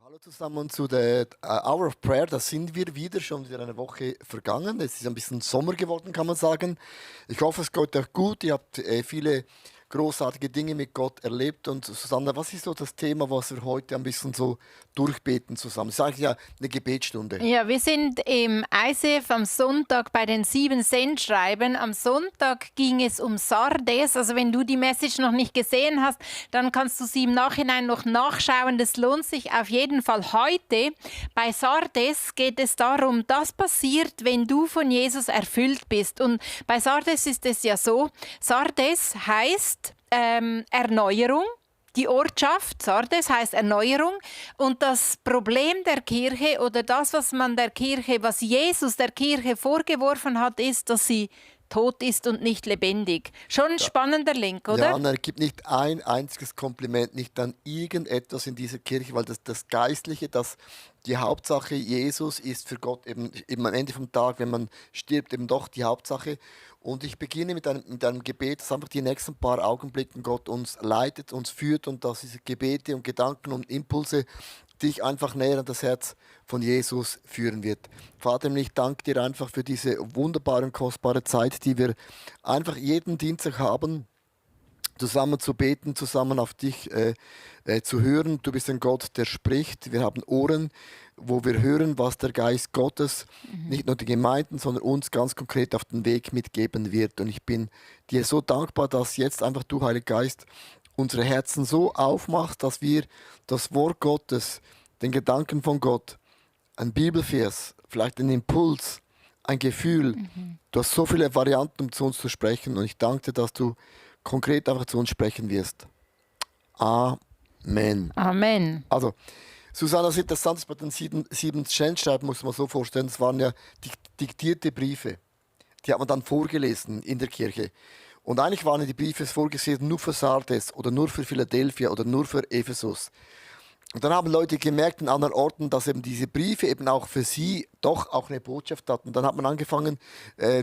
Hallo zusammen zu der Hour of Prayer. Da sind wir wieder, schon wieder eine Woche vergangen. Es ist ein bisschen Sommer geworden, kann man sagen. Ich hoffe, es geht euch gut. Ihr habt viele großartige Dinge mit Gott erlebt. Und Susanne, was ist so das Thema, was wir heute ein bisschen so durchbeten zusammen? Ich sage ja, eine Gebetsstunde. Ja, wir sind im ICF am Sonntag bei den 7 Sendschreiben. Am Sonntag ging es um Sardes. Also wenn du die Message noch nicht gesehen hast, dann kannst du sie im Nachhinein noch nachschauen. Das lohnt sich auf jeden Fall heute. Bei Sardes geht es darum, das passiert, wenn du von Jesus erfüllt bist. Und bei Sardes ist es ja so, Sardes heißt Erneuerung. Die Ortschaft Sardes heißt Erneuerung, und das Problem der Kirche oder das, was Jesus der Kirche vorgeworfen hat, ist, dass sie tot ist und nicht lebendig. Schon ein spannender Link, oder? Ja, und er gibt nicht ein einziges Kompliment, nicht an irgendetwas in dieser Kirche, weil das Geistliche, die Hauptsache Jesus ist für Gott eben am Ende vom Tag, wenn man stirbt, eben doch die Hauptsache. Und ich beginne mit einem Gebet, dass einfach die nächsten paar Augenblicken Gott uns leitet, uns führt und dass diese Gebete und Gedanken und Impulse dich einfach näher an das Herz von Jesus führen wird. Vater, ich danke dir einfach für diese wunderbare und kostbare Zeit, die wir einfach jeden Dienstag haben, zusammen zu beten, zusammen auf dich zu hören. Du bist ein Gott, der spricht. Wir haben Ohren, wo wir hören, was der Geist Gottes, nicht nur die Gemeinden, sondern uns ganz konkret auf den Weg mitgeben wird. Und ich bin dir so dankbar, dass jetzt einfach du, Heiliger Geist, unsere Herzen so aufmachst, dass wir das Wort Gottes, den Gedanken von Gott, ein Bibelvers, vielleicht einen Impuls, ein Gefühl, du hast so viele Varianten, um zu uns zu sprechen, und ich danke dir, dass du konkret einfach zu uns sprechen wirst. Amen. Amen. Also, Susanne, das Interessante ist bei den sieben Sendschreiben, muss man so vorstellen, das waren ja diktierte Briefe. Die hat man dann vorgelesen in der Kirche. Und eigentlich waren die Briefe vorgesehen nur für Sardes oder nur für Philadelphia oder nur für Ephesus. Und dann haben Leute gemerkt in anderen Orten, dass eben diese Briefe eben auch für sie doch auch eine Botschaft hatten. Dann hat man angefangen,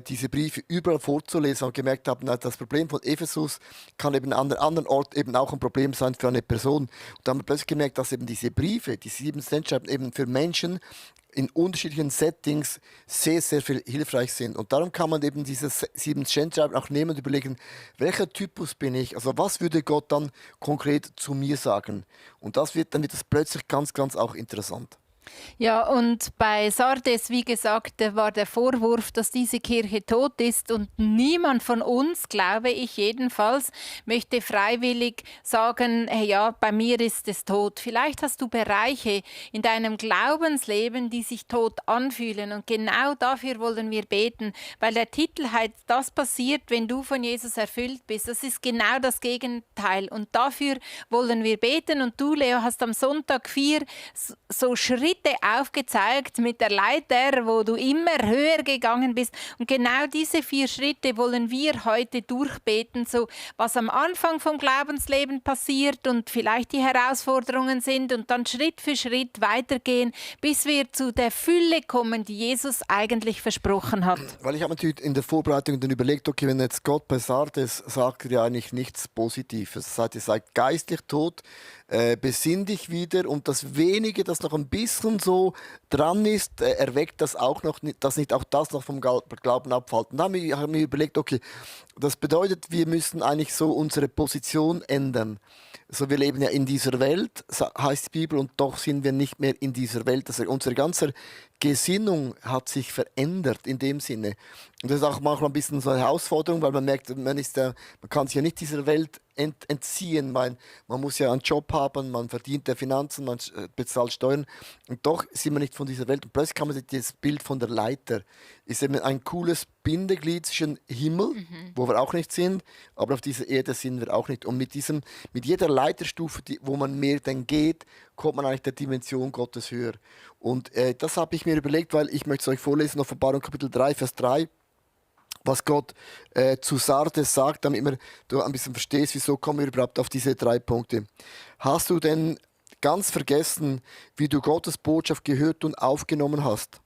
diese Briefe überall vorzulesen und gemerkt haben, das Problem von Ephesus kann eben an einem anderen Ort eben auch ein Problem sein für eine Person. Und dann haben wir plötzlich gemerkt, dass eben diese Briefe, die 7 Sendschreiben eben für Menschen in unterschiedlichen Settings sehr, sehr viel hilfreich sind. Und darum kann man eben dieses 7 Sendschreiben auch nehmen und überlegen, welcher Typus bin ich? Also was würde Gott dann konkret zu mir sagen? Und dann wird das plötzlich ganz, ganz auch interessant. Ja, und bei Sardes, wie gesagt, war der Vorwurf, dass diese Kirche tot ist, und niemand von uns, glaube ich jedenfalls, möchte freiwillig sagen, hey, ja, bei mir ist es tot. Vielleicht hast du Bereiche in deinem Glaubensleben, die sich tot anfühlen, und genau dafür wollen wir beten, weil der Titel heißt, das passiert, wenn du von Jesus erfüllt bist. Das ist genau das Gegenteil, und dafür wollen wir beten. Und du, Leo, hast am Sonntag 4 so Schritte aufgezeigt mit der Leiter, wo du immer höher gegangen bist. Und genau diese 4 Schritte wollen wir heute durchbeten, so was am Anfang vom Glaubensleben passiert und vielleicht die Herausforderungen sind, und dann Schritt für Schritt weitergehen, bis wir zu der Fülle kommen, die Jesus eigentlich versprochen hat. Weil ich habe natürlich in der Vorbereitung dann überlegt, okay, wenn jetzt Gott bei Sardes sagt er ja eigentlich nichts Positives. Das heißt, ihr seid geistlich tot, besinn dich wieder, und das Wenige, das noch ein bisschen so dran ist, erweckt das auch noch, dass nicht auch das noch vom Glauben abfällt. Und dann habe ich mir überlegt, okay, das bedeutet, wir müssen eigentlich so unsere Position ändern. So, wir leben ja in dieser Welt, heißt die Bibel, und doch sind wir nicht mehr in dieser Welt. Also unsere ganze Gesinnung hat sich verändert in dem Sinne. Und das ist auch manchmal ein bisschen so eine Herausforderung, weil man merkt, man kann sich ja nicht dieser Welt entziehen. Man muss ja einen Job haben, man verdient ja Finanzen, man bezahlt Steuern, und doch sind wir nicht von dieser Welt. Und plötzlich kann man sich das Bild von der Leiter, ist eben ein cooles Bindeglied zwischen Himmel, wo wir auch nicht sind, aber auf dieser Erde sind wir auch nicht. Und mit jeder Leiterstufe, wo man mehr dann geht, kommt man eigentlich der Dimension Gottes höher. Und das habe ich mir überlegt, weil ich möchte es euch vorlesen, Offenbarung Kapitel 3, Vers 3, was Gott zu Sardes sagt, damit du ein bisschen verstehst, wieso kommen wir überhaupt auf diese 3 Punkte. Hast du denn ganz vergessen, wie du Gottes Botschaft gehört und aufgenommen hast?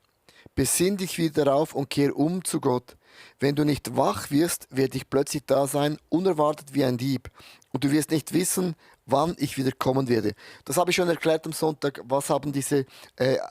Besinn dich wieder darauf und kehr um zu Gott. Wenn du nicht wach wirst, werde ich plötzlich da sein, unerwartet wie ein Dieb. Und du wirst nicht wissen, wann ich wieder kommen werde. Das habe ich schon erklärt am Sonntag. Was haben diese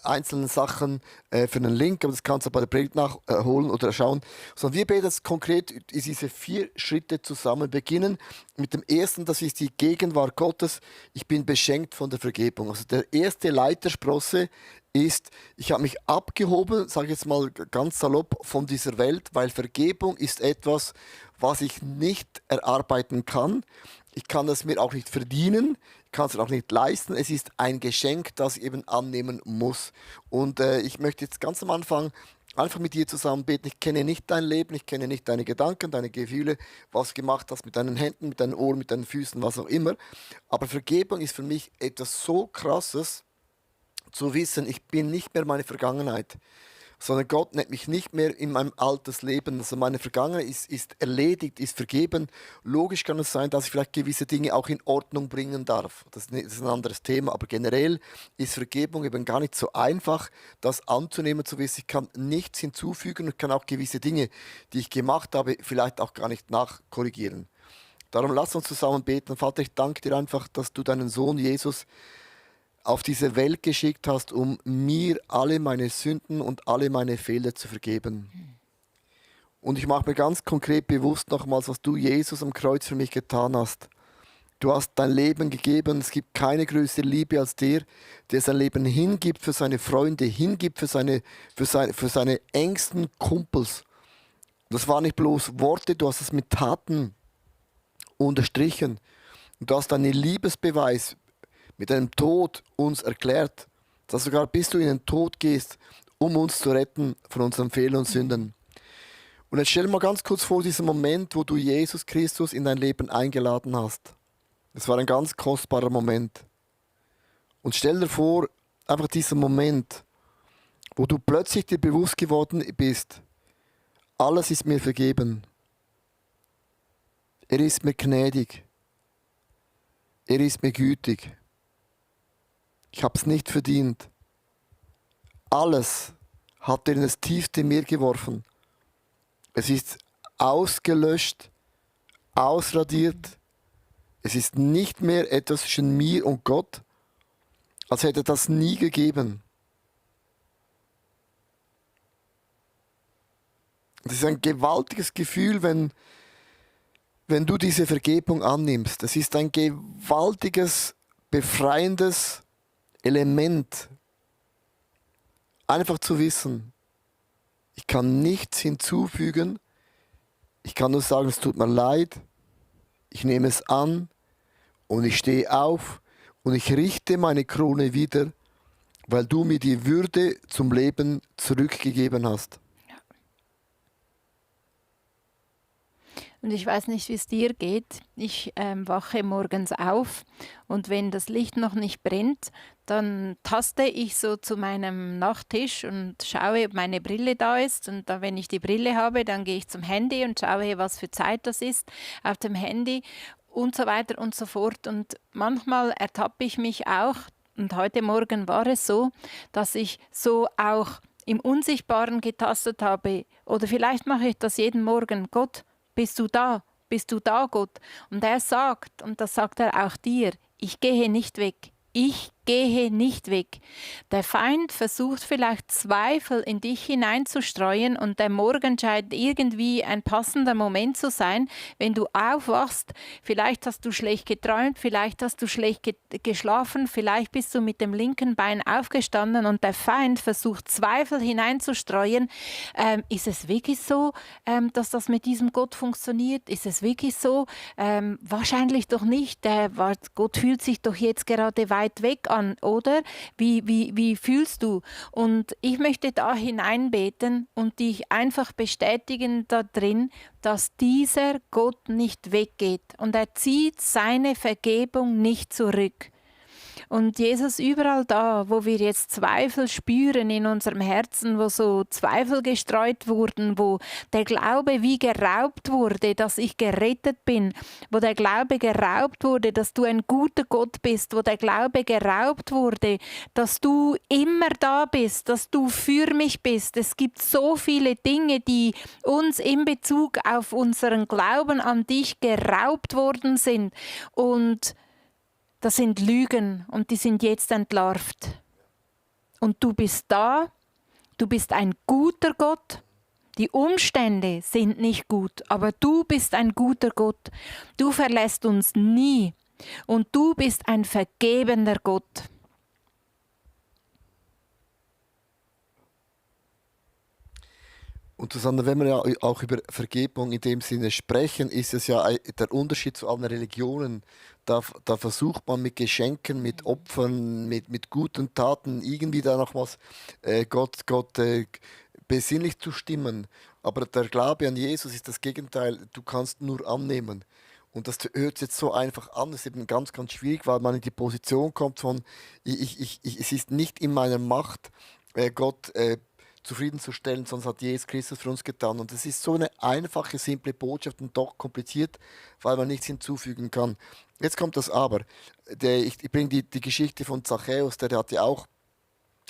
einzelnen Sachen für einen Link? Aber das kannst du bei der Predigt nachholen oder schauen. Sondern wir beten jetzt konkret diese 4 Schritte zusammen. Beginnen mit dem ersten, das ist die Gegenwart Gottes. Ich bin beschenkt von der Vergebung. Also der erste Leitersprosse ist, ich habe mich abgehoben, sage ich jetzt mal ganz salopp, von dieser Welt, weil Vergebung ist etwas, was ich nicht erarbeiten kann. Ich kann es mir auch nicht verdienen, ich kann es auch nicht leisten. Es ist ein Geschenk, das ich eben annehmen muss. Und ich möchte jetzt ganz am Anfang einfach mit dir zusammen beten. Ich kenne nicht dein Leben, ich kenne nicht deine Gedanken, deine Gefühle, was du gemacht hast mit deinen Händen, mit deinen Ohren, mit deinen Füßen, was auch immer. Aber Vergebung ist für mich etwas so Krasses, zu wissen, ich bin nicht mehr meine Vergangenheit, sondern Gott nennt mich nicht mehr in meinem altes Leben. Also meine Vergangenheit ist erledigt, ist vergeben. Logisch kann es sein, dass ich vielleicht gewisse Dinge auch in Ordnung bringen darf. Das ist ein anderes Thema, aber generell ist Vergebung eben gar nicht so einfach, das anzunehmen, zu wissen, ich kann nichts hinzufügen und kann auch gewisse Dinge, die ich gemacht habe, vielleicht auch gar nicht nachkorrigieren. Darum lass uns zusammen beten. Vater, ich danke dir einfach, dass du deinen Sohn Jesus auf diese Welt geschickt hast, um mir alle meine Sünden und alle meine Fehler zu vergeben. Und ich mache mir ganz konkret bewusst nochmals, was du, Jesus, am Kreuz für mich getan hast. Du hast dein Leben gegeben. Es gibt keine größere Liebe als der sein Leben hingibt für seine Freunde, hingibt für seine engsten Kumpels. Das waren nicht bloß Worte, du hast es mit Taten unterstrichen. Und du hast deinen Liebesbeweis mit deinem Tod uns erklärt, dass sogar bis du in den Tod gehst, um uns zu retten von unseren Fehlern und Sünden. Und jetzt stell dir mal ganz kurz vor, diesen Moment, wo du Jesus Christus in dein Leben eingeladen hast. Das war ein ganz kostbarer Moment. Und stell dir vor, einfach diesen Moment, wo du plötzlich dir bewusst geworden bist, alles ist mir vergeben. Er ist mir gnädig. Er ist mir gütig. Ich habe es nicht verdient. Alles hat er in das tiefste Meer geworfen. Es ist ausgelöscht, ausradiert. Es ist nicht mehr etwas zwischen mir und Gott, als hätte das nie gegeben. Das ist ein gewaltiges Gefühl, wenn du diese Vergebung annimmst. Das ist ein gewaltiges, befreiendes Element, einfach zu wissen, ich kann nichts hinzufügen, ich kann nur sagen, es tut mir leid, ich nehme es an und ich stehe auf und ich richte meine Krone wieder, weil du mir die Würde zum Leben zurückgegeben hast. Und ich weiß nicht, wie es dir geht. Ich wache morgens auf und wenn das Licht noch nicht brennt, dann taste ich so zu meinem Nachttisch und schaue, ob meine Brille da ist. Und dann, wenn ich die Brille habe, dann gehe ich zum Handy und schaue, was für Zeit das ist auf dem Handy und so weiter und so fort. Und manchmal ertappe ich mich auch, und heute Morgen war es so, dass ich so auch im Unsichtbaren getastet habe. Oder vielleicht mache ich das jeden Morgen. Gott, bist du da? Bist du da, Gott? Und er sagt, und das sagt er auch dir, ich gehe nicht weg. Ich gehe nicht weg. Der Feind versucht vielleicht Zweifel in dich hineinzustreuen und der Morgen scheint irgendwie ein passender Moment zu sein, wenn du aufwachst. Vielleicht hast du schlecht geträumt, vielleicht hast du schlecht geschlafen, vielleicht bist du mit dem linken Bein aufgestanden und der Feind versucht Zweifel hineinzustreuen. Ist es wirklich so, dass das mit diesem Gott funktioniert? Ist es wirklich so? Wahrscheinlich doch nicht. Gott fühlt sich doch jetzt gerade weit weg an. Oder? Wie fühlst du? Und ich möchte da hineinbeten und dich einfach bestätigen da drin, dass dieser Gott nicht weggeht und er zieht seine Vergebung nicht zurück. Und Jesus, überall da, wo wir jetzt Zweifel spüren in unserem Herzen, wo so Zweifel gestreut wurden, wo der Glaube wie geraubt wurde, dass ich gerettet bin, wo der Glaube geraubt wurde, dass du ein guter Gott bist, wo der Glaube geraubt wurde, dass du immer da bist, dass du für mich bist. Es gibt so viele Dinge, die uns in Bezug auf unseren Glauben an dich geraubt worden sind. Und das sind Lügen und die sind jetzt entlarvt. Und du bist da, du bist ein guter Gott. Die Umstände sind nicht gut, aber du bist ein guter Gott. Du verlässt uns nie und du bist ein vergebender Gott. Und Susanne, wenn wir ja auch über Vergebung in dem Sinne sprechen, ist es ja der Unterschied zu allen Religionen. Da versucht man mit Geschenken, mit Opfern, mit guten Taten irgendwie da noch was Gott besinnlich zu stimmen. Aber der Glaube an Jesus ist das Gegenteil. Du kannst nur annehmen. Und das hört sich jetzt so einfach an, das ist eben ganz, ganz schwierig, weil man in die Position kommt von, es ist nicht in meiner Macht, Gott zufriedenzustellen, sonst hat Jesus Christus für uns getan. Und es ist so eine einfache, simple Botschaft und doch kompliziert, weil man nichts hinzufügen kann. Jetzt kommt das Aber. Ich bringe die Geschichte von Zachäus, der hatte auch,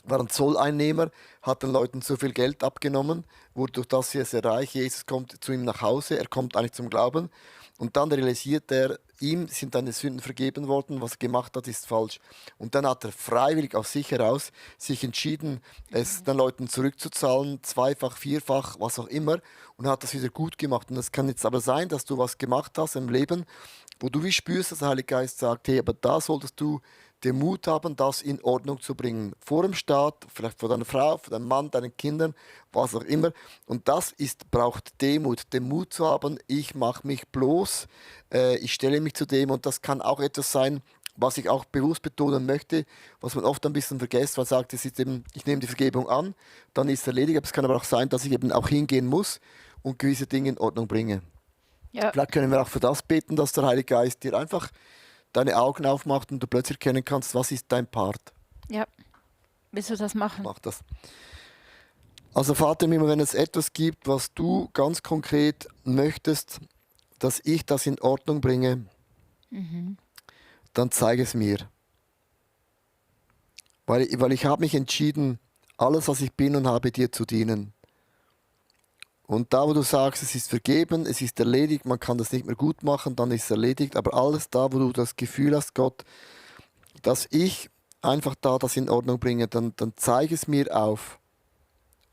war ein Zolleinnehmer, hat den Leuten so viel Geld abgenommen, wurde durch das sehr, sehr reich. Jesus kommt zu ihm nach Hause, er kommt eigentlich zum Glauben. Und dann realisiert er, ihm sind seine Sünden vergeben worden, was er gemacht hat, ist falsch. Und dann hat er freiwillig aus sich heraus sich entschieden, es den Leuten zurückzuzahlen, zweifach, vierfach, was auch immer, und hat das wieder gut gemacht. Und es kann jetzt aber sein, dass du was gemacht hast im Leben, wo du wie spürst, dass der Heilige Geist sagt, hey, aber da solltest du den Mut haben, das in Ordnung zu bringen. Vor dem Staat, vielleicht vor deiner Frau, vor deinem Mann, deinen Kindern, was auch immer. Und das braucht Demut, den Mut zu haben, ich mache mich bloß, ich stelle mich zu dem. Und das kann auch etwas sein, was ich auch bewusst betonen möchte, was man oft ein bisschen vergisst, weil man sagt, es ist eben, ich nehme die Vergebung an, dann ist es erledigt. Aber es kann aber auch sein, dass ich eben auch hingehen muss und gewisse Dinge in Ordnung bringe. Ja. Vielleicht können wir auch für das beten, dass der Heilige Geist dir einfach deine Augen aufmacht und du plötzlich erkennen kannst, was ist dein Part. Ja. Willst du das machen? Mach das. Also Vater im Himmel, wenn es etwas gibt, was du ganz konkret möchtest, dass ich das in Ordnung bringe, dann zeige es mir. Weil ich habe mich entschieden, alles, was ich bin und habe, dir zu dienen. Und da, wo du sagst, es ist vergeben, es ist erledigt, man kann das nicht mehr gut machen, dann ist es erledigt. Aber alles da, wo du das Gefühl hast, Gott, dass ich einfach da das in Ordnung bringe, dann zeige es mir auf.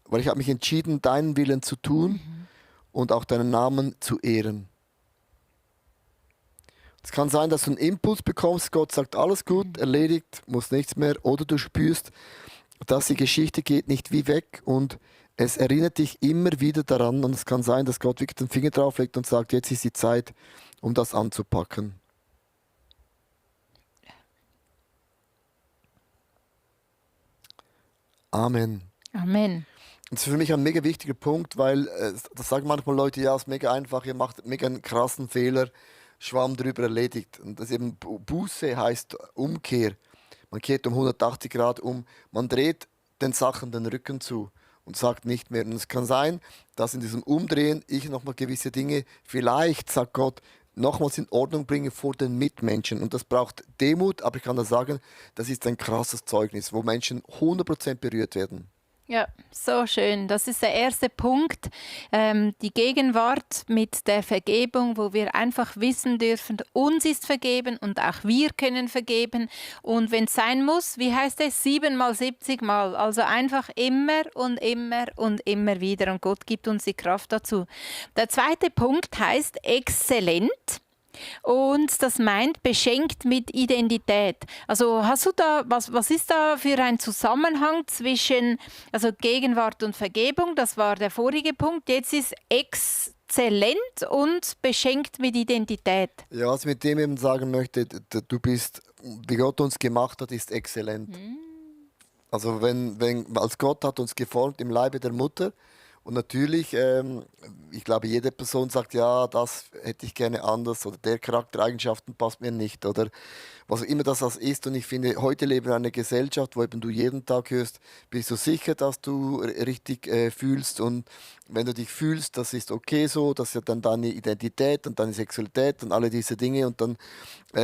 Weil ich habe mich entschieden, deinen Willen zu tun und auch deinen Namen zu ehren. Es kann sein, dass du einen Impuls bekommst, Gott sagt, alles gut, erledigt, muss nichts mehr. Oder du spürst, dass die Geschichte geht nicht wie weg und es erinnert dich immer wieder daran. Und es kann sein, dass Gott wirklich den Finger drauf legt und sagt, jetzt ist die Zeit, um das anzupacken. Amen. Amen. Das ist für mich ein mega wichtiger Punkt, weil das sagen manchmal Leute, ja, es ist mega einfach, ihr macht mega einen krassen Fehler, Schwamm drüber erledigt. Und das eben Buße heißt Umkehr. Man kehrt um 180 Grad um, man dreht den Sachen den Rücken zu und sagt nicht mehr. Und es kann sein, dass in diesem Umdrehen ich nochmal gewisse Dinge, vielleicht, sagt Gott, nochmals in Ordnung bringe vor den Mitmenschen. Und das braucht Demut, aber ich kann da sagen, das ist ein krasses Zeugnis, wo Menschen 100% berührt werden. Ja, so schön. Das ist der erste Punkt, die Gegenwart mit der Vergebung, wo wir einfach wissen dürfen, uns ist vergeben und auch wir können vergeben. Und wenn es sein muss, wie heißt es, 7 mal 70 Mal. Also einfach immer und immer und immer wieder. Und Gott gibt uns die Kraft dazu. Der zweite Punkt heißt exzellent. Und das meint beschenkt mit Identität. Also hast du da, was ist da für ein Zusammenhang zwischen also Gegenwart und Vergebung? Das war der vorige Punkt. Jetzt ist exzellent und beschenkt mit Identität. Ja, was ich mit dem eben sagen möchte, du bist, wie Gott uns gemacht hat, ist exzellent. Also als Gott hat uns geformt im Leibe der Mutter. Und natürlich, ich glaube, jede Person sagt, ja, das hätte ich gerne anders oder der Charaktereigenschaften passt mir nicht oder was auch immer das ist. Und ich finde, heute leben wir in einer Gesellschaft, wo eben du jeden Tag hörst, bist du sicher, dass du richtig fühlst und wenn du dich fühlst, das ist okay so, das ist ja dann deine Identität und deine Sexualität und alle diese Dinge und dann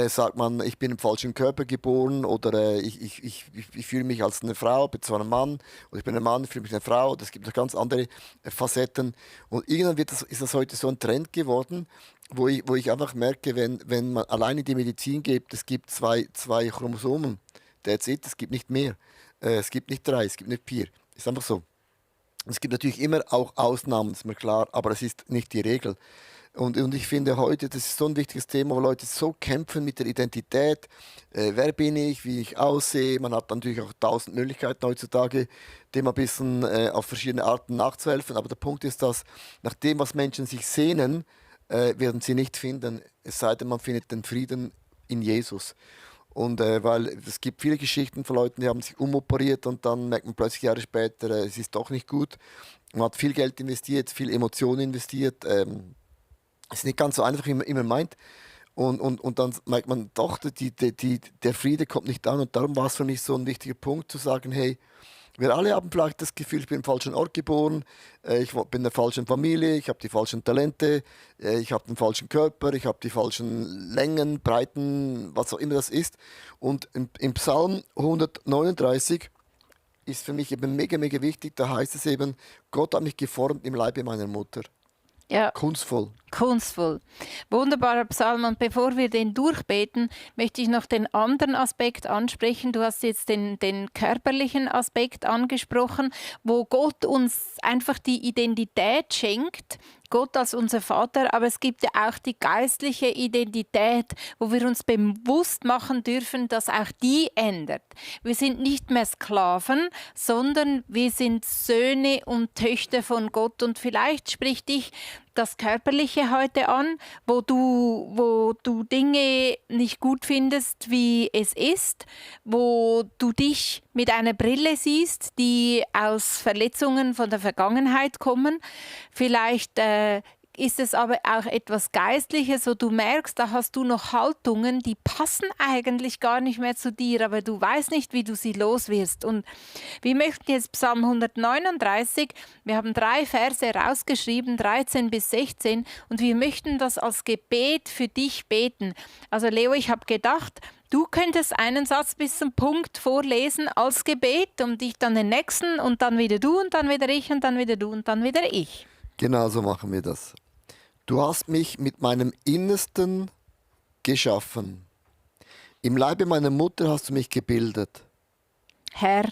sagt man, ich bin im falschen Körper geboren oder ich fühle mich als eine Frau, bin zwar ein Mann oder ich bin ein Mann, fühle mich eine Frau oder es gibt noch ganz andere Facetten. Und irgendwann ist das heute so ein Trend geworden, wo ich einfach merke, wenn man allein in die Medizin geht, es gibt zwei Chromosomen, that's it, es gibt nicht mehr. Es gibt nicht 3, es gibt nicht 4. Ist einfach so. Es gibt natürlich immer auch Ausnahmen, ist mir klar, aber es ist nicht die Regel. Und ich finde heute, das ist so ein wichtiges Thema, wo Leute so kämpfen mit der Identität. Wer bin ich, wie ich aussehe. Man hat natürlich auch 1000 Möglichkeiten heutzutage, dem ein bisschen auf verschiedene Arten nachzuhelfen. Aber der Punkt ist, dass nach dem, was Menschen sich sehnen, werden sie nicht finden, es sei denn, man findet den Frieden in Jesus. Und weil es gibt viele Geschichten von Leuten, die haben sich umoperiert und dann merkt man plötzlich Jahre später, es ist doch nicht gut. Man hat viel Geld investiert, viel Emotionen investiert. Es ist nicht ganz so einfach, wie man immer meint. Und dann merkt man doch, der Friede kommt nicht an. Und darum war es für mich so ein wichtiger Punkt, zu sagen, hey, wir alle haben vielleicht das Gefühl, ich bin im falschen Ort geboren, ich bin in der falschen Familie, ich habe die falschen Talente, ich habe den falschen Körper, ich habe die falschen Längen, Breiten, was auch immer das ist. Und im Psalm 139 ist für mich eben mega, mega wichtig, da heißt es eben, Gott hat mich geformt im Leibe meiner Mutter. Ja. Kunstvoll. Kunstvoll. Wunderbarer Psalm. Und bevor wir den durchbeten, möchte ich noch den anderen Aspekt ansprechen. Du hast jetzt den körperlichen Aspekt angesprochen, wo Gott uns einfach die Identität schenkt. Gott als unser Vater, aber es gibt ja auch die geistliche Identität, wo wir uns bewusst machen dürfen, dass auch die ändert. Wir sind nicht mehr Sklaven, sondern wir sind Söhne und Töchter von Gott. Und vielleicht spricht dich das Körperliche heute an, wo du Dinge nicht gut findest, wie es ist, wo du dich mit einer Brille siehst, die aus Verletzungen von der Vergangenheit kommen. Vielleicht ist es aber auch etwas Geistliches, wo du merkst, da hast du noch Haltungen, die passen eigentlich gar nicht mehr zu dir, aber du weißt nicht, wie du sie los wirst. Und wir möchten jetzt Psalm 139, wir haben 3 Verse rausgeschrieben, 13 bis 16, und wir möchten das als Gebet für dich beten. Also Leo, ich habe gedacht, du könntest einen Satz bis zum Punkt vorlesen als Gebet und ich dann den nächsten und dann wieder du und dann wieder ich und dann wieder du und dann wieder ich. Genau so machen wir das. Du hast mich mit meinem Innersten geschaffen. Im Leibe meiner Mutter hast du mich gebildet. Herr,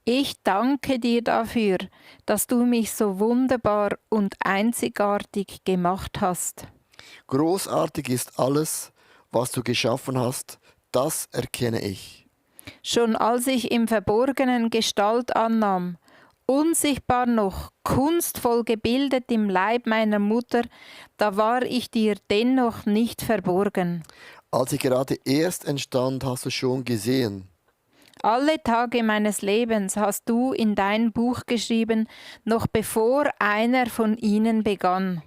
ich danke dir dafür, dass du mich so wunderbar und einzigartig gemacht hast. Großartig ist alles, was du geschaffen hast, das erkenne ich. Schon als ich im Verborgenen Gestalt annahm, unsichtbar noch, kunstvoll gebildet im Leib meiner Mutter, da war ich dir dennoch nicht verborgen. Als ich gerade erst entstand, hast du schon gesehen. Alle Tage meines Lebens hast du in dein Buch geschrieben, noch bevor einer von ihnen begann.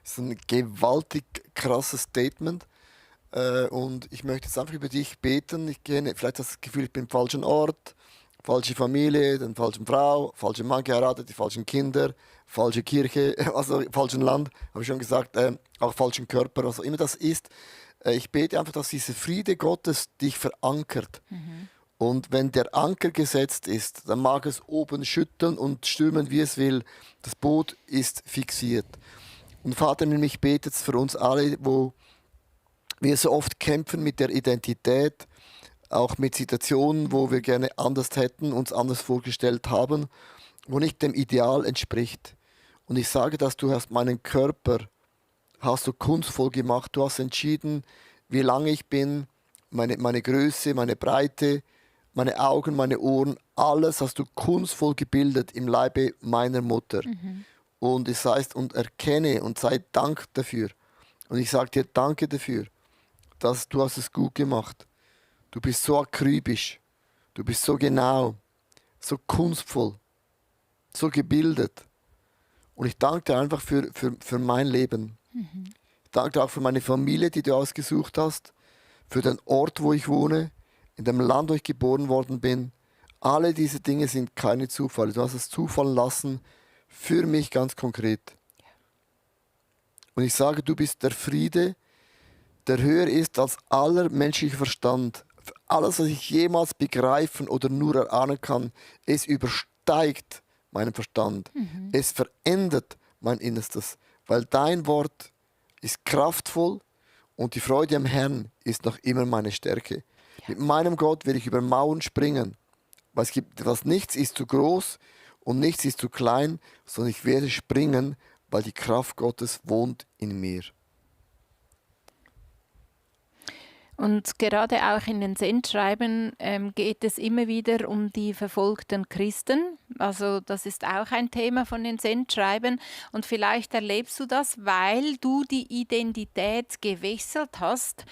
Das ist ein gewaltig krasses Statement. Und ich möchte jetzt einfach über dich beten. Vielleicht hast du das Gefühl, ich bin im falschen Ort, falsche Familie, den falschen Frau, falschen Mann geheiratet, die falschen Kinder, falsche Kirche, also falschen Land, habe ich schon gesagt, auch falschen Körper, was auch immer das ist. Ich bete einfach, dass dieser Friede Gottes dich verankert. Und wenn der Anker gesetzt ist, dann mag es oben schütteln und stürmen, wie es will. Das Boot ist fixiert. Und Vater, ich bete jetzt für uns alle, wo wir so oft kämpfen mit der Identität, auch mit Situationen, wo wir gerne anders hätten, uns anders vorgestellt haben, wo nicht dem Ideal entspricht. Und ich sage, dass du hast meinen Körper, hast du kunstvoll gemacht, du hast entschieden, wie lang ich bin, meine Größe, meine Breite, meine Augen, meine Ohren, alles hast du kunstvoll gebildet im Leibe meiner Mutter. Und es heißt, und erkenne und sei Dank dafür. Und ich sage dir danke dafür, dass du hast es gut gemacht. Du bist so akribisch, du bist so genau, so kunstvoll, so gebildet. Und ich danke dir einfach für mein Leben. Ich danke dir auch für meine Familie, die du ausgesucht hast, für den Ort, wo ich wohne, in dem Land, wo ich geboren worden bin. Alle diese Dinge sind keine Zufälle. Du hast es zufallen lassen für mich ganz konkret. Und ich sage, du bist der Friede, der höher ist als aller menschlicher Verstand. Alles, was ich jemals begreifen oder nur erahnen kann, es übersteigt meinen Verstand. Es verändert mein Innerstes, weil dein Wort ist kraftvoll und die Freude am Herrn ist noch immer meine Stärke. Mit meinem Gott werde ich über Mauern springen, weil es gibt, was nichts ist zu groß und nichts ist zu klein, sondern ich werde springen, weil die Kraft Gottes wohnt in mir. Und gerade auch in den Sendschreiben geht es immer wieder um die verfolgten Christen. Also das ist auch ein Thema von den Sendschreiben. Und vielleicht erlebst du das, weil du die Identität gewechselt hast.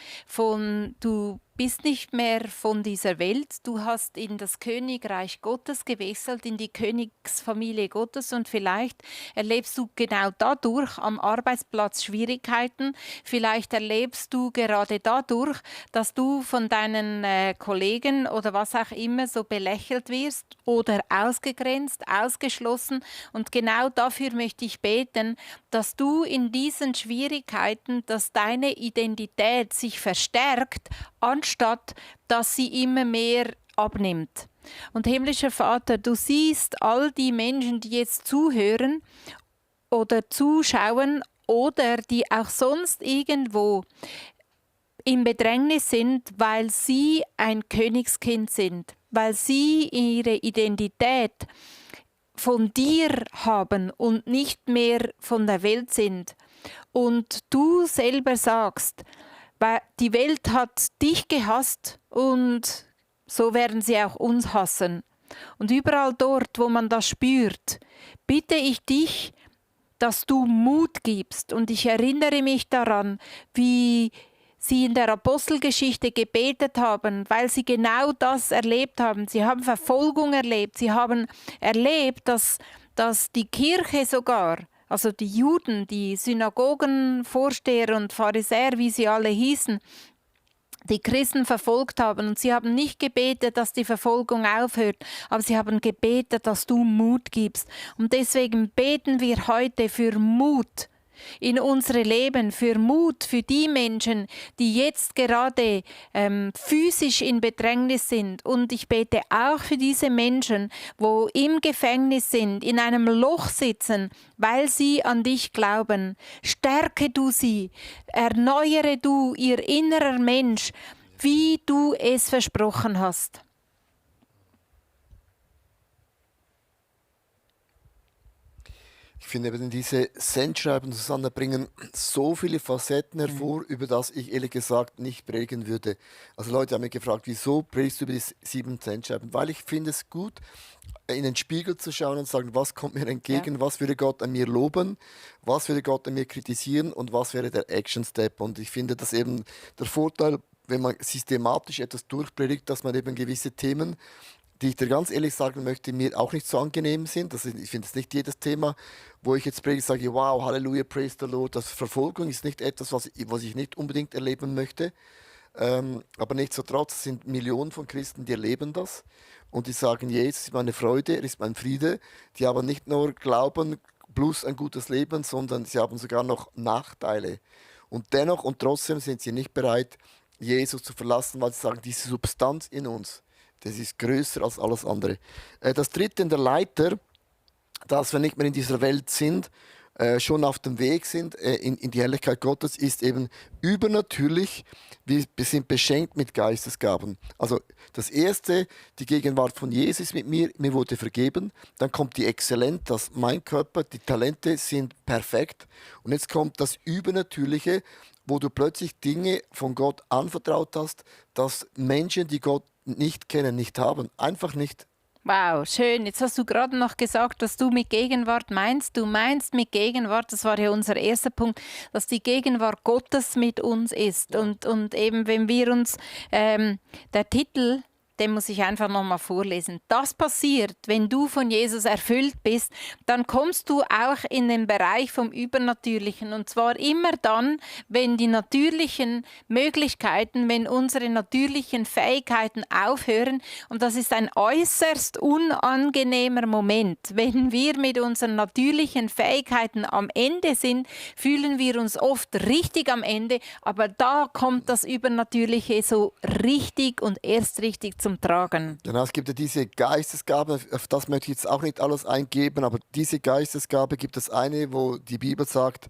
Du bist nicht mehr von dieser Welt, du hast in das Königreich Gottes gewechselt, in die Königsfamilie Gottes, und vielleicht erlebst du genau dadurch am Arbeitsplatz Schwierigkeiten, vielleicht erlebst du gerade dadurch, dass du von deinen Kollegen oder was auch immer so belächelt wirst oder ausgegrenzt, ausgeschlossen, und genau dafür möchte ich beten, dass du in diesen Schwierigkeiten, dass deine Identität sich verstärkt, anstatt dass sie immer mehr abnimmt. Und himmlischer Vater, du siehst all die Menschen, die jetzt zuhören oder zuschauen oder die auch sonst irgendwo im Bedrängnis sind, weil sie ein Königskind sind, weil sie ihre Identität von dir haben und nicht mehr von der Welt sind. Und du selber sagst, weil die Welt hat dich gehasst und so werden sie auch uns hassen. Und überall dort, wo man das spürt, bitte ich dich, dass du Mut gibst. Und ich erinnere mich daran, wie sie in der Apostelgeschichte gebetet haben, weil sie genau das erlebt haben. Sie haben Verfolgung erlebt. Sie haben erlebt, dass die Kirche sogar, also die Juden, die Synagogenvorsteher und Pharisäer, wie sie alle hießen, die Christen verfolgt haben. Und sie haben nicht gebetet, dass die Verfolgung aufhört, aber sie haben gebetet, dass du Mut gibst. Und deswegen beten wir heute für Mut in unsere Leben, für Mut für die Menschen, die jetzt gerade physisch in Bedrängnis sind. Und ich bete auch für diese Menschen, wo im Gefängnis sind, in einem Loch sitzen, weil sie an dich glauben. Stärke du sie, erneuere du ihr innerer Mensch, wie du es versprochen hast. Ich finde eben diese Sendschreiben zusammenbringen so viele Facetten hervor, über das ich ehrlich gesagt nicht predigen würde. Also Leute haben mich gefragt, wieso predigst du über die 7 Sendschreiben? Weil ich finde es gut, in den Spiegel zu schauen und sagen, was kommt mir entgegen, was würde Gott an mir loben, was würde Gott an mir kritisieren und was wäre der Action Step. Und ich finde das eben der Vorteil, wenn man systematisch etwas durchpredigt, dass man eben gewisse Themen, die ich dir ganz ehrlich sagen möchte, mir auch nicht so angenehm sind. Ich finde es nicht jedes Thema, wo ich jetzt predige, sage, wow, Halleluja, praise the Lord. Das Verfolgung ist nicht etwas, was ich nicht unbedingt erleben möchte. Aber nichtsdestotrotz sind Millionen von Christen, die erleben das. Und die sagen, Jesus ist meine Freude, er ist mein Friede. Die haben nicht nur Glauben plus ein gutes Leben, sondern sie haben sogar noch Nachteile. Und dennoch und trotzdem sind sie nicht bereit, Jesus zu verlassen, weil sie sagen, diese Substanz in uns, das ist größer als alles andere. Das dritte in der Leiter, dass wir nicht mehr in dieser Welt sind, schon auf dem Weg sind in die Herrlichkeit Gottes, ist eben übernatürlich. Wir sind beschenkt mit Geistesgaben. Also das erste, die Gegenwart von Jesus mit mir wurde vergeben. Dann kommt die Exzellenz, dass mein Körper, die Talente sind perfekt. Und jetzt kommt das Übernatürliche, wo du plötzlich Dinge von Gott anvertraut hast, dass Menschen, die Gott nicht kennen, nicht haben. Einfach nicht. Wow, schön. Jetzt hast du gerade noch gesagt, dass du mit Gegenwart meinst. Du meinst mit Gegenwart, das war ja unser erster Punkt, dass die Gegenwart Gottes mit uns ist. Und eben, wenn wir uns, der Titel, den muss ich einfach nochmal vorlesen. Das passiert, wenn du von Jesus erfüllt bist, dann kommst du auch in den Bereich vom Übernatürlichen. Und zwar immer dann, wenn die natürlichen Möglichkeiten, wenn unsere natürlichen Fähigkeiten aufhören. Und das ist ein äußerst unangenehmer Moment. Wenn wir mit unseren natürlichen Fähigkeiten am Ende sind, fühlen wir uns oft richtig am Ende. Aber da kommt das Übernatürliche so richtig und erst richtig zum Tragen. Genau, es gibt ja diese Geistesgaben, auf das möchte ich jetzt auch nicht alles eingeben, aber diese Geistesgabe gibt es eine, wo die Bibel sagt,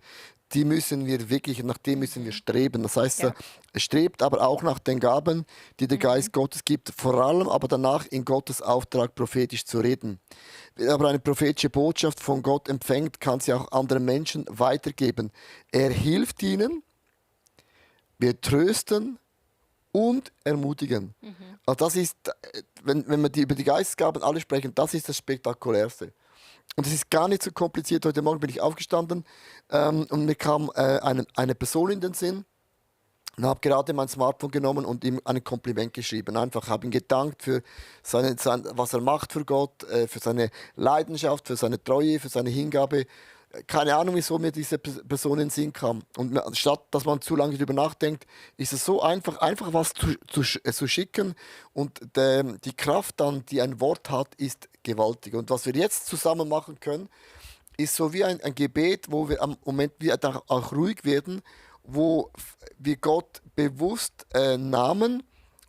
die müssen wir wirklich, nach dem müssen wir streben. Das heißt, Ja. strebt aber auch nach den Gaben, die der Geist Gottes gibt, vor allem aber danach in Gottes Auftrag prophetisch zu reden. Wer aber eine prophetische Botschaft von Gott empfängt, kann sie auch anderen Menschen weitergeben. Er hilft ihnen, wir trösten und ermutigen. Also das ist, wenn wir über die Geistesgaben alle sprechen, das ist das Spektakulärste. Und es ist gar nicht so kompliziert. Heute Morgen bin ich aufgestanden und mir kam eine Person in den Sinn und habe gerade mein Smartphone genommen und ihm ein Kompliment geschrieben. Einfach habe ihm gedankt für was er macht für Gott, für seine Leidenschaft, für seine Treue, für seine Hingabe. Keine Ahnung, wieso mir diese Person in den Sinn kam. Und statt dass man zu lange darüber nachdenkt, ist es so einfach was zu schicken. Und die Kraft dann, die ein Wort hat, ist gewaltig. Und was wir jetzt zusammen machen können, ist so wie ein Gebet, wo wir am Moment auch ruhig werden, wo wir Gott bewusst Namen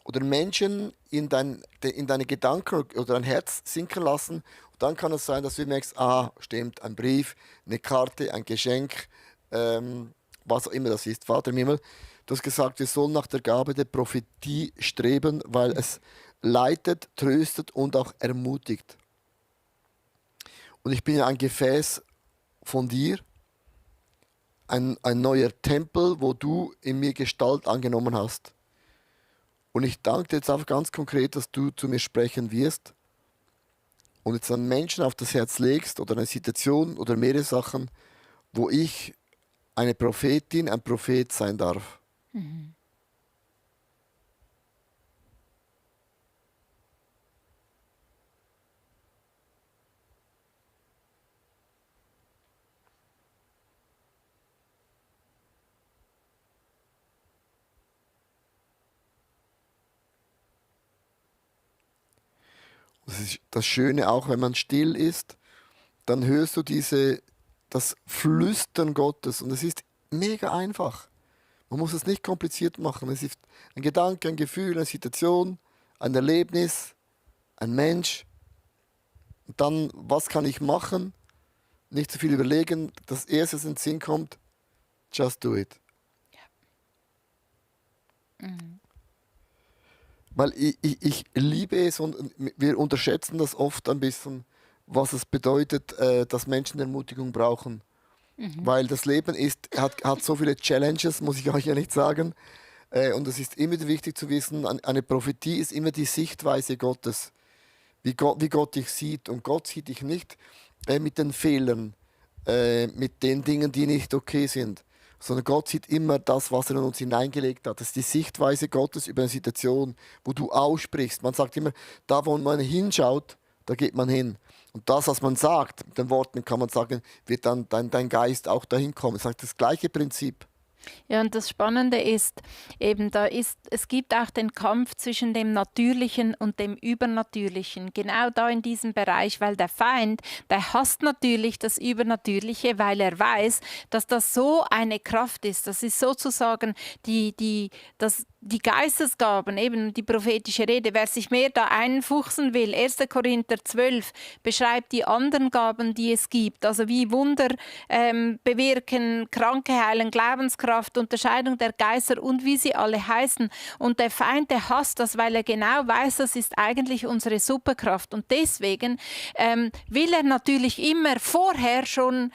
oder Menschen in deine Gedanken oder dein Herz sinken lassen. Und dann kann es sein, dass du merkst, stimmt, ein Brief, eine Karte, ein Geschenk, was auch immer das ist. Vater im Himmel, du hast gesagt, wir sollen nach der Gabe der Prophetie streben, weil es leitet, tröstet und auch ermutigt. Und ich bin ja ein Gefäß von dir, ein neuer Tempel, wo du in mir Gestalt angenommen hast. Und ich danke dir jetzt einfach ganz konkret, dass du zu mir sprechen wirst und jetzt einen Menschen auf das Herz legst oder eine Situation oder mehrere Sachen, wo ich eine Prophetin, ein Prophet sein darf. Das ist das Schöne auch, wenn man still ist, dann hörst du das Flüstern Gottes und es ist mega einfach. Man muss es nicht kompliziert machen. Es ist ein Gedanke, ein Gefühl, eine Situation, ein Erlebnis, ein Mensch. Und dann, was kann ich machen? Nicht zu viel überlegen. Das Erste, was in den Sinn kommt, just do it. Weil ich liebe es und wir unterschätzen das oft ein bisschen, was es bedeutet, dass Menschen Ermutigung brauchen. Weil das Leben hat so viele Challenges, muss ich euch ja nicht sagen. Und es ist immer wieder wichtig zu wissen, eine Prophetie ist immer die Sichtweise Gottes, wie Gott dich sieht. Und Gott sieht dich nicht mit den Fehlern, mit den Dingen, die nicht okay sind, sondern Gott sieht immer das, was er in uns hineingelegt hat. Das ist die Sichtweise Gottes über eine Situation, wo du aussprichst. Man sagt immer, da wo man hinschaut, da geht man hin. Und das, was man sagt, mit den Worten kann man sagen, wird dann dein Geist auch dahin kommen. Es ist das gleiche Prinzip. Ja, und das Spannende ist, eben es gibt auch den Kampf zwischen dem Natürlichen und dem Übernatürlichen. Genau da in diesem Bereich, weil der Feind, der hasst natürlich das Übernatürliche, weil er weiß, dass das so eine Kraft ist. Das ist sozusagen die Geistesgaben, eben die prophetische Rede. Wer sich mehr da einfuchsen will, 1. Korinther 12 beschreibt die anderen Gaben, die es gibt. Also wie Wunder bewirken, Kranke heilen, Glaubenskraft, Unterscheidung der Geister und wie sie alle heißen. Und der Feind, der hasst das, weil er genau weiß, das ist eigentlich unsere Superkraft. Und deswegen will er natürlich immer vorher schon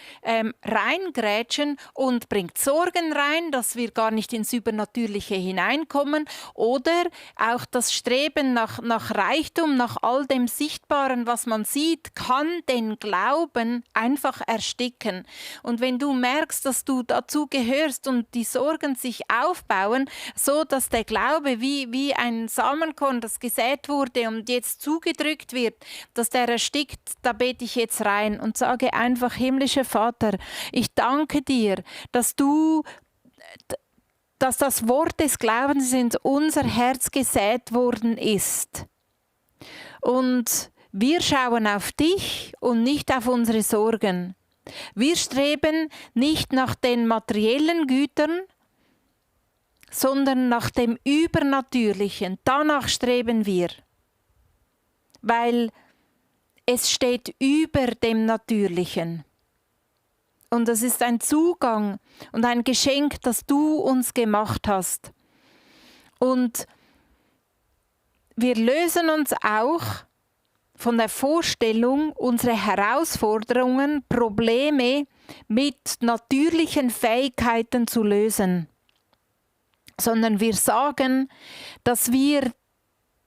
reingrätschen und bringt Sorgen rein, dass wir gar nicht ins Übernatürliche hineinkommen. Oder auch das Streben nach Reichtum, nach all dem Sichtbaren, was man sieht, kann den Glauben einfach ersticken. Und wenn du merkst, dass du dazu gehörst und die Sorgen sich aufbauen, so dass der Glaube wie ein Samenkorn, das gesät wurde und jetzt zugedrückt wird, dass der erstickt, da bete ich jetzt rein und sage einfach, himmlischer Vater, ich danke dir, dass das Wort des Glaubens in unser Herz gesät worden ist. Und wir schauen auf dich und nicht auf unsere Sorgen. Wir streben nicht nach den materiellen Gütern, sondern nach dem Übernatürlichen. Danach streben wir. weil es steht über dem Natürlichen. Und das ist ein Zugang und ein Geschenk, das du uns gemacht hast. Und wir lösen uns auch von der Vorstellung, unsere Herausforderungen, Probleme mit natürlichen Fähigkeiten zu lösen, sondern wir sagen, dass wir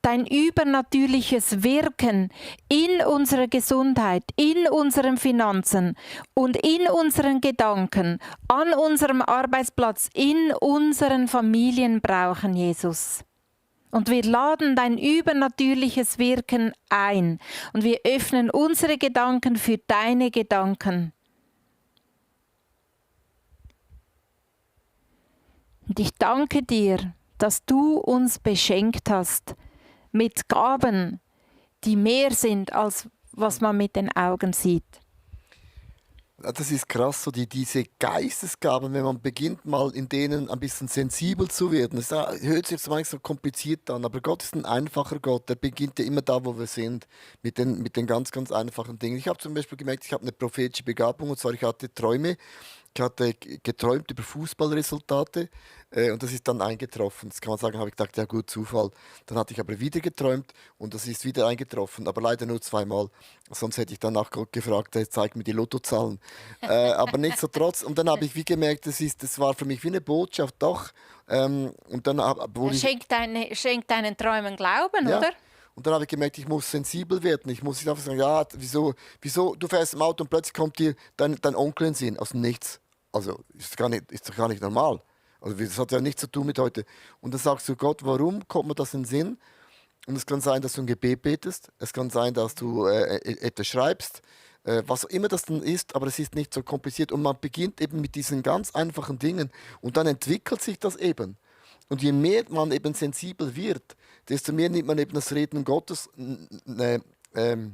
dein übernatürliches Wirken in unserer Gesundheit, in unseren Finanzen und in unseren Gedanken, an unserem Arbeitsplatz, in unseren Familien brauchen, Jesus. Und wir laden dein übernatürliches Wirken ein und wir öffnen unsere Gedanken für deine Gedanken. Und ich danke dir, dass du uns beschenkt hast mit Gaben, die mehr sind, als was man mit den Augen sieht. Das ist krass, so diese Geistesgaben, wenn man beginnt, mal in denen ein bisschen sensibel zu werden. Das hört sich jetzt manchmal so kompliziert an, aber Gott ist ein einfacher Gott. Der beginnt ja immer da, wo wir sind, mit den ganz, ganz einfachen Dingen. Ich habe zum Beispiel gemerkt, ich habe eine prophetische Begabung, und zwar ich hatte Träume. Ich hatte geträumt über Fußballresultate und das ist dann eingetroffen. Das kann man sagen, habe ich gedacht, ja gut, Zufall. Dann hatte ich aber wieder geträumt und das ist wieder eingetroffen, aber leider nur zweimal. Sonst hätte ich dann nach Gott gefragt, zeig mir die Lottozahlen. Aber nichtsdestotrotz. Und dann habe ich wie gemerkt, das war für mich wie eine Botschaft, doch. Und dann wurde Schenkt deinen Träumen Glauben, ja. oder? Und dann habe ich gemerkt, ich muss sensibel werden. Ich muss nicht einfach sagen, ja, wieso, du fährst im Auto und plötzlich kommt dir dein Onkel in den Sinn, aus dem Nichts. Also ist doch gar nicht normal. Also das hat ja nichts zu tun mit heute. Und dann sagst du, Gott, warum kommt mir das in den Sinn? Und es kann sein, dass du ein Gebet betest. Es kann sein, dass du etwas schreibst. Was auch immer das dann ist, aber es ist nicht so kompliziert. Und man beginnt eben mit diesen ganz einfachen Dingen. Und dann entwickelt sich das eben. Und je mehr man eben sensibel wird, desto mehr nimmt man eben das Reden Gottes, Reden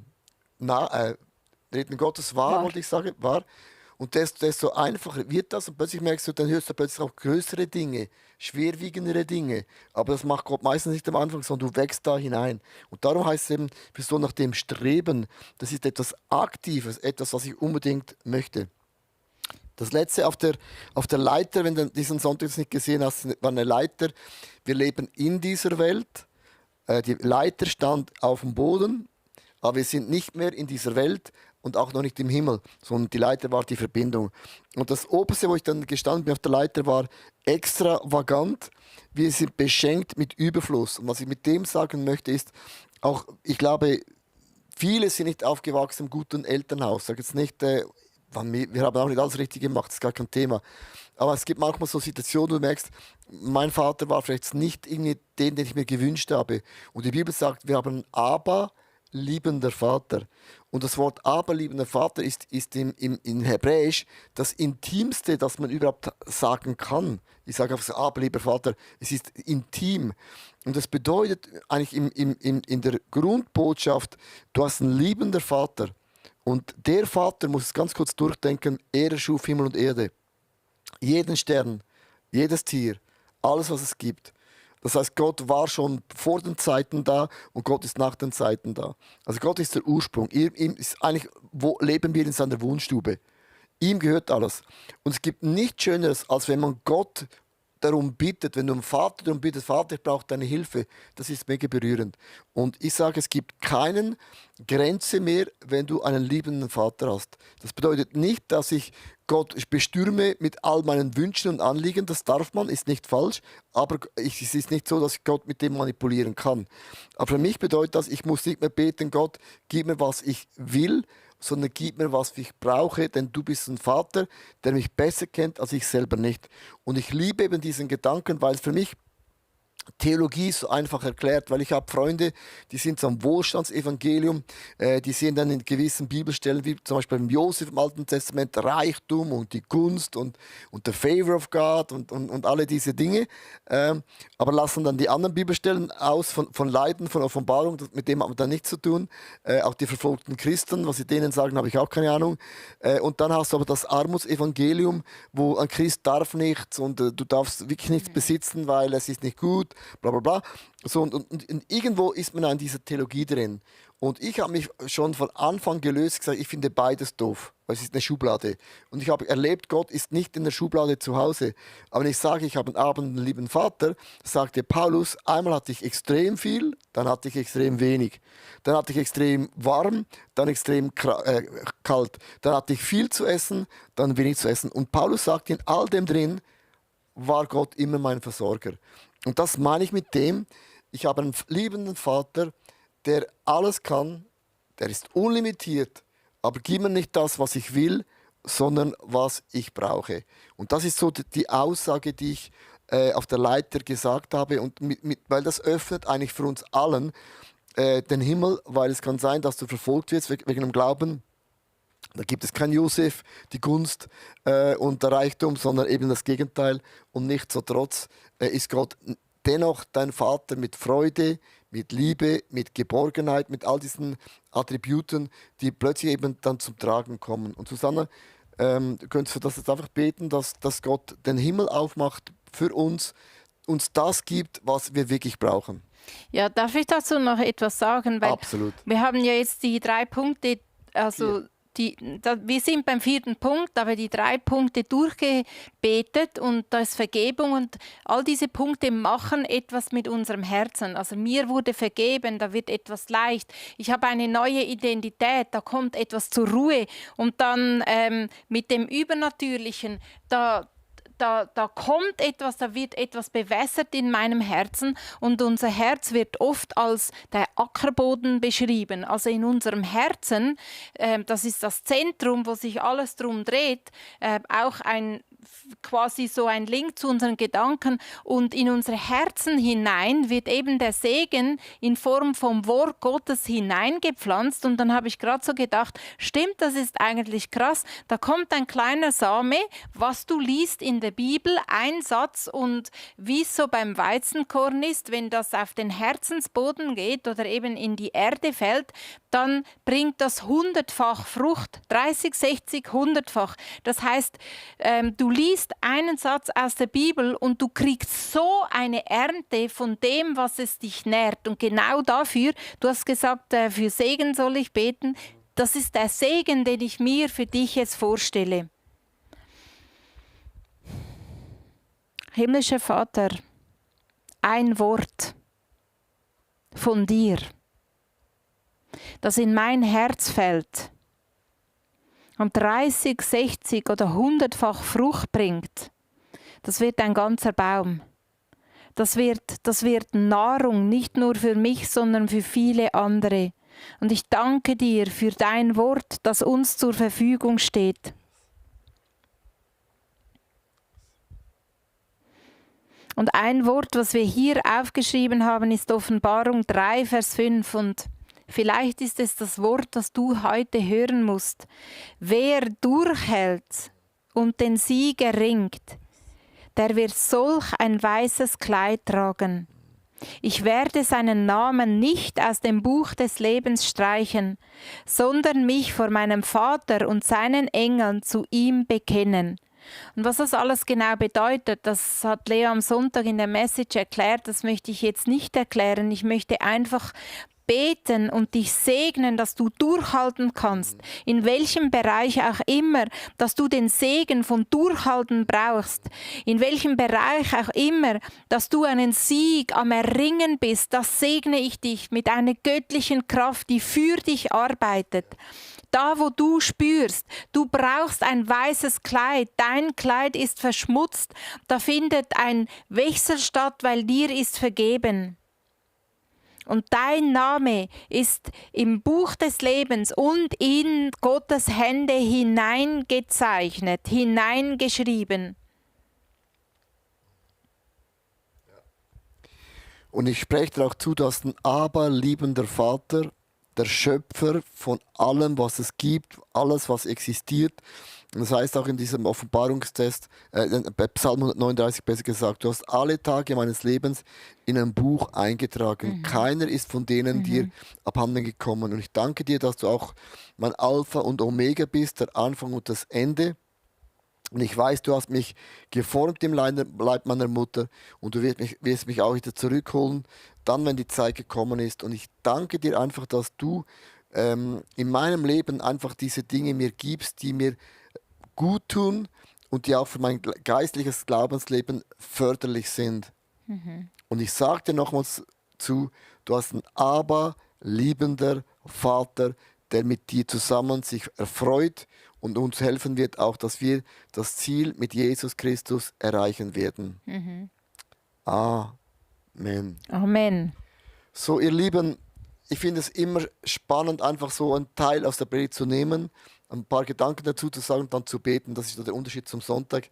Gottes wahr, wollte ich sagen, wahr. Und desto einfacher wird das. Und plötzlich merkst du, dann hörst du plötzlich auch größere Dinge, schwerwiegendere Dinge. Aber das macht Gott meistens nicht am Anfang, sondern du wächst da hinein. Und darum heißt es eben, wir sollen nach dem streben. Das ist etwas Aktives, etwas, was ich unbedingt möchte. Das letzte auf der Leiter, wenn du diesen Sonntag nicht gesehen hast, war eine Leiter. Wir leben in dieser Welt. Die Leiter stand auf dem Boden, aber wir sind nicht mehr in dieser Welt und auch noch nicht im Himmel, sondern die Leiter war die Verbindung. Und das Oberste, wo ich dann gestanden bin auf der Leiter, war extravagant. Wir sind beschenkt mit Überfluss. Und was ich mit dem sagen möchte, ist, auch ich glaube, viele sind nicht aufgewachsen im guten Elternhaus. Ich sage jetzt nicht, wir haben auch nicht alles richtig gemacht, das ist gar kein Thema. Aber es gibt manchmal so Situationen, wo du merkst, mein Vater war vielleicht nicht irgendwie den ich mir gewünscht habe. Und die Bibel sagt, wir haben einen aberliebender Vater. Und das Wort aberliebender Vater ist in Hebräisch das Intimste, das man überhaupt sagen kann. Ich sage einfach so, aberlieber Vater, es ist intim. Und das bedeutet eigentlich in der Grundbotschaft, du hast einen liebenden Vater. Und der Vater muss es ganz kurz durchdenken, er schuf Himmel und Erde. Jeden Stern, jedes Tier, alles, was es gibt. Das heißt, Gott war schon vor den Zeiten da und Gott ist nach den Zeiten da. Also Gott ist der Ursprung. Ihm ist eigentlich, wo leben wir in seiner Wohnstube. Ihm gehört alles. Und es gibt nichts Schöneres, als wenn man Gott darum bittet, wenn du einen Vater darum bittest, Vater, ich brauche deine Hilfe, das ist mega berührend. Und ich sage, es gibt keine Grenze mehr, wenn du einen liebenden Vater hast. Das bedeutet nicht, dass ich Gott bestürme mit all meinen Wünschen und Anliegen, das darf man, ist nicht falsch, aber es ist nicht so, dass ich Gott mit dem manipulieren kann. Aber für mich bedeutet das, ich muss nicht mehr beten, Gott, gib mir, was ich will, sondern gib mir, was ich brauche, denn du bist ein Vater, der mich besser kennt als ich selber nicht. Und ich liebe eben diesen Gedanken, weil es für mich Theologie so einfach erklärt, weil ich habe Freunde, die sind so am Wohlstandsevangelium, die sehen dann in gewissen Bibelstellen, wie zum Beispiel beim Josef im Alten Testament, Reichtum und die Gunst und the favor of God und alle diese Dinge, aber lassen dann die anderen Bibelstellen aus von Leiden, von Offenbarung, mit dem hat man dann nichts zu tun, auch die verfolgten Christen, was sie denen sagen, habe ich auch keine Ahnung, und dann hast du aber das Armutsevangelium, wo ein Christ darf nichts und du darfst wirklich nichts besitzen, weil es ist nicht gut, bla bla bla. So, und irgendwo ist man in dieser Theologie drin. Und ich habe mich schon von Anfang gelöst gesagt, ich finde beides doof. Es ist eine Schublade. Und ich habe erlebt, Gott ist nicht in der Schublade zu Hause. Aber wenn ich sage, ich habe einen Abend einen lieben Vater, sagte Paulus, einmal hatte ich extrem viel, dann hatte ich extrem wenig. Dann hatte ich extrem warm, dann extrem kalt. Dann hatte ich viel zu essen, dann wenig zu essen. Und Paulus sagt, in all dem drin war Gott immer mein Versorger. Und das meine ich mit dem, ich habe einen liebenden Vater, der alles kann, der ist unlimitiert, aber gib mir nicht das, was ich will, sondern was ich brauche. Und das ist so die Aussage, die ich auf der Leiter gesagt habe, und weil das öffnet eigentlich für uns allen den Himmel, weil es kann sein, dass du verfolgt wirst wegen dem Glauben. Da gibt es kein Josef, die Gunst und der Reichtum, sondern eben das Gegenteil. Und nichtsdestotrotz ist Gott dennoch dein Vater mit Freude, mit Liebe, mit Geborgenheit, mit all diesen Attributen, die plötzlich eben dann zum Tragen kommen. Und Susanne, du könntest für das jetzt einfach beten, dass Gott den Himmel aufmacht für uns das gibt, was wir wirklich brauchen. Ja, darf ich dazu noch etwas sagen? Weil Absolut. wir haben ja jetzt die 3 Punkte, also wir sind beim 4. Punkt, aber die 3 Punkte durchgebetet und da ist Vergebung und all diese Punkte machen etwas mit unserem Herzen. Also mir wurde vergeben, da wird etwas leicht. Ich habe eine neue Identität, da kommt etwas zur Ruhe und dann mit dem Übernatürlichen, da kommt etwas, da wird etwas bewässert in meinem Herzen und unser Herz wird oft als der Ackerboden beschrieben. Also in unserem Herzen, das ist das Zentrum, wo sich alles drum dreht, auch quasi so ein Link zu unseren Gedanken und in unsere Herzen hinein wird eben der Segen in Form vom Wort Gottes hineingepflanzt und dann habe ich gerade so gedacht, stimmt, das ist eigentlich krass, da kommt ein kleiner Same, was du liest in der Bibel, ein Satz und wie es so beim Weizenkorn ist, wenn das auf den Herzensboden geht oder eben in die Erde fällt, dann bringt das 100-fach Frucht, 30, 60, 100-fach. Das heißt, du liest einen Satz aus der Bibel und du kriegst so eine Ernte von dem, was es dich nährt. Und genau dafür, du hast gesagt, für Segen soll ich beten, das ist der Segen, den ich mir für dich jetzt vorstelle. Himmlischer Vater, ein Wort von dir, das in mein Herz fällt und 30, 60 oder 100-fach Frucht bringt, das wird ein ganzer Baum. Das wird Nahrung, nicht nur für mich, sondern für viele andere. Und ich danke dir für dein Wort, das uns zur Verfügung steht. Und ein Wort, was wir hier aufgeschrieben haben, ist Offenbarung 3, Vers 5. Und vielleicht ist es das Wort, das du heute hören musst. Wer durchhält und den Sieg erringt, der wird solch ein weißes Kleid tragen. Ich werde seinen Namen nicht aus dem Buch des Lebens streichen, sondern mich vor meinem Vater und seinen Engeln zu ihm bekennen. Und was das alles genau bedeutet, das hat Leo am Sonntag in der Message erklärt, das möchte ich jetzt nicht erklären. Ich möchte einfach beten und dich segnen, dass du durchhalten kannst, in welchem Bereich auch immer, dass du den Segen von Durchhalten brauchst, in welchem Bereich auch immer, dass du einen Sieg am Erringen bist, das segne ich dich mit einer göttlichen Kraft, die für dich arbeitet. Da, wo du spürst, du brauchst ein weißes Kleid, dein Kleid ist verschmutzt, da findet ein Wechsel statt, weil dir ist vergeben. Und dein Name ist im Buch des Lebens und in Gottes Hände hineingezeichnet, hineingeschrieben. Und ich spreche dir auch zu, dass ein aberliebender Vater, der Schöpfer von allem, was es gibt, alles, was existiert. Und das heißt auch in diesem Offenbarungstest, bei Psalm 139 besser gesagt, du hast alle Tage meines Lebens in ein Buch eingetragen. Keiner ist von denen dir abhanden gekommen. Und ich danke dir, dass du auch mein Alpha und Omega bist, der Anfang und das Ende. Und ich weiß, du hast mich geformt im Leib meiner Mutter und du wirst mich auch wieder zurückholen, dann, wenn die Zeit gekommen ist. Und ich danke dir einfach, dass du in meinem Leben einfach diese Dinge mir gibst, die mir gut tun und die auch für mein geistliches Glaubensleben förderlich sind. Und ich sage dir nochmals zu, du hast einen liebender Vater, der mit dir zusammen sich erfreut und uns helfen wird, auch dass wir das Ziel mit Jesus Christus erreichen werden. Amen. Amen. So, ihr Lieben, ich finde es immer spannend, einfach so einen Teil aus der Predigt zu nehmen, ein paar Gedanken dazu zu sagen und dann zu beten. Das ist so der Unterschied zum Sonntag.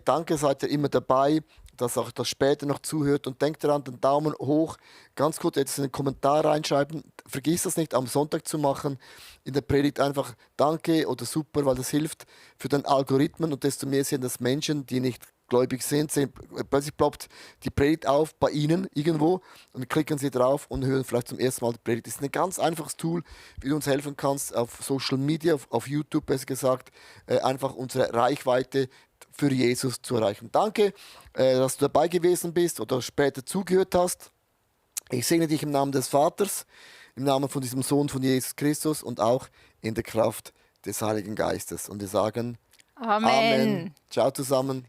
Danke, seid ihr immer dabei, dass auch das später noch zuhört. Und denkt daran, den Daumen hoch. Ganz kurz jetzt in den Kommentar reinschreiben. Vergiss das nicht am Sonntag zu machen. In der Predigt einfach Danke oder Super, weil das hilft für den Algorithmen. Und desto mehr sehen das Menschen, die nicht gläubig sind, plötzlich ploppt die Predigt auf bei Ihnen irgendwo und klicken Sie drauf und hören vielleicht zum ersten Mal die Predigt. Das ist ein ganz einfaches Tool, wie du uns helfen kannst auf Social Media, auf YouTube besser gesagt, einfach unsere Reichweite für Jesus zu erreichen. Danke, dass du dabei gewesen bist oder später zugehört hast. Ich segne dich im Namen des Vaters, im Namen von diesem Sohn von Jesus Christus und auch in der Kraft des Heiligen Geistes. Und wir sagen Amen. Amen. Ciao zusammen.